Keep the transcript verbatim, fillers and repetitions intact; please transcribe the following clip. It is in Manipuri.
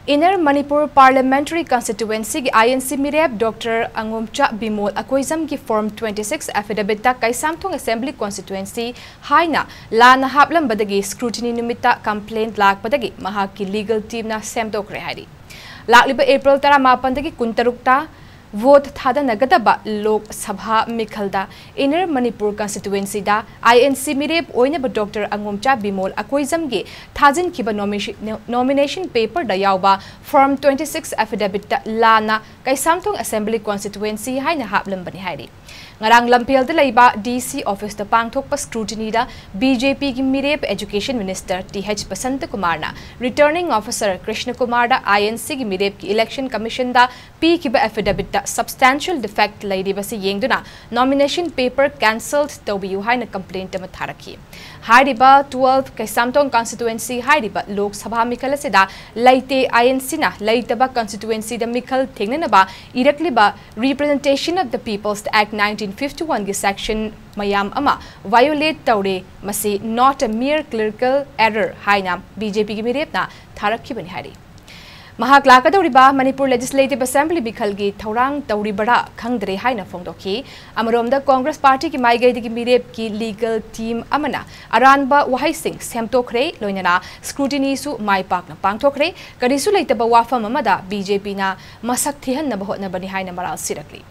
Inner Manipur Parliamentary Constituency ꯒꯤ I N C ꯃꯤꯔꯦꯞ Doctor ꯑꯉꯣꯝꯆꯥ Bimol ꯑꯀꯣꯏꯖꯝꯒꯤ Form twenty six affidavit ꯇ ꯀꯩꯁꯥꯝꯊꯣꯡ Assembly Constituency ꯍꯥꯏꯅ ꯂꯥꯟꯅ ꯍꯥꯞꯂꯝꯕꯗꯒꯤ scrutiny ꯅꯨꯃꯤꯠꯇ complaint ꯂꯥꯛꯄꯗꯒꯤ ꯃꯍꯥꯛꯀꯤ legal team ꯅ ꯁꯦꯝꯗꯣꯛꯈ꯭ꯔꯦ ꯍꯥꯏꯔꯤ꯫ ꯂꯥꯛꯂꯤꯕ April ꯇꯔꯥꯃꯥꯄꯟꯗꯒꯤ ꯀꯨꯟꯇꯔꯨꯛꯇ vote ꯊꯥꯗꯅꯒꯗꯕ Lok Sabha ꯃꯤꯈꯜꯗ Inner Manipur Constituency the I N C ꯃꯤꯔꯦꯞ ꯑꯣꯏꯅꯕ Doctor ꯑꯉꯣꯝꯆꯥ Bimol ꯑꯀꯣꯏꯖꯝꯒꯤ ꯊꯥꯖꯤꯟꯈꯤꯕ nomination, nomination paper ꯗ ꯌꯥꯎꯕ Form twenty six affidavit ꯇ ꯂꯥꯟꯅ ꯀꯩꯁꯥꯝꯊꯣꯡ Assembly Constituency ꯍꯥꯏꯅ ꯍꯥꯞꯂꯝꯕꯅꯤ ꯍꯥꯏꯔꯤ꯫ ꯉꯔꯥꯡ ꯂꯝꯐꯦꯜꯗ ꯂꯩꯕ D C office ꯇ ꯄꯥꯡꯊꯣꯛꯄ scrutiny ꯗ B J P ꯒꯤ ꯃꯤꯔꯦꯞ Education Minister T H Basanta ꯀꯨꯃꯥꯔꯅ Returning Officer Krishna ꯀꯨꯃꯥꯔꯗ I N C ꯒꯤ ꯃꯤꯔꯦꯞꯀꯤ Election Commission ꯗ ꯄꯤꯈꯤꯕ affidavit ꯇ substantial defect ꯂꯩꯔꯤꯕꯁꯤ ꯌꯦꯡꯗꯨꯅ nomination paper cancelled ꯇꯧꯕꯤꯌꯨ ꯍꯥꯏꯅ complaint ꯑꯃ ꯊꯥꯔꯛꯈꯤ꯫ ꯍꯥꯏꯔꯤꯕ twelve ꯀꯩꯁꯥꯝꯊꯣꯡ Constituency ꯍꯥꯏꯔꯤꯕ ꯂꯣꯛ ꯁꯚꯥ ꯃꯤꯈꯜ ꯑꯁꯤꯗ ꯂꯩꯇꯦ꯫ I N C ꯅ ꯂꯩꯇꯕ constituency ꯗ ꯃꯤꯈꯜ ꯊꯦꯡꯅꯅꯕ ꯏꯔꯛꯂꯤꯕ Representation of the People's Act nineteen fifty one ꯒꯤ section ꯃꯌꯥꯝ ꯑꯃ violate ꯇꯧꯔꯦ꯫ ꯃꯁꯤ not a mere clerical error ꯍꯥꯏꯅ B J P ꯒꯤ ꯃꯤꯔꯦꯞꯅ ꯊꯥꯔꯛꯈꯤꯕꯅꯤ ꯍꯥꯏꯔꯤ꯫ ꯃꯍꯥꯛ ꯂꯥꯛꯀꯗꯧꯔꯤꯕ Manipur Legislative Assembly ꯃꯤꯈꯜꯒꯤ ꯊꯧꯔꯥꯡ ꯇꯧꯔꯤꯕꯔꯥ ꯈꯪꯗ꯭ꯔꯦ ꯍꯥꯏꯅ ꯐꯣꯡꯗꯣꯛꯈꯤ꯫ ꯑꯃꯔꯣꯝꯗ Congress Party ꯒꯤ ꯃꯥꯏꯀꯩꯗꯒꯤ ꯃꯤꯔꯦꯞꯀꯤ legal team ꯑꯃꯅ ꯑꯔꯥꯟꯕ ꯋꯥꯍꯩꯁꯤꯡ ꯁꯦꯝꯗꯣꯛꯈ꯭ꯔꯦ, ꯂꯣꯏꯅꯅ scrutiny ꯁꯨ ꯃꯥꯏ ꯄꯥꯛꯅ ꯄꯥꯡꯊꯣꯛꯈ꯭ꯔꯦ, ꯀꯔꯤꯁꯨ ꯂꯩꯇꯕ ꯋꯥꯐꯝ ꯑꯃꯗ B J P ꯅ ꯃꯁꯛ ꯊꯤꯍꯟꯅꯕ ꯍꯣꯠꯅꯕꯅꯤ ꯍꯥꯏꯅ ꯃꯔꯥꯜ ꯁꯤꯔꯛꯂꯤ꯫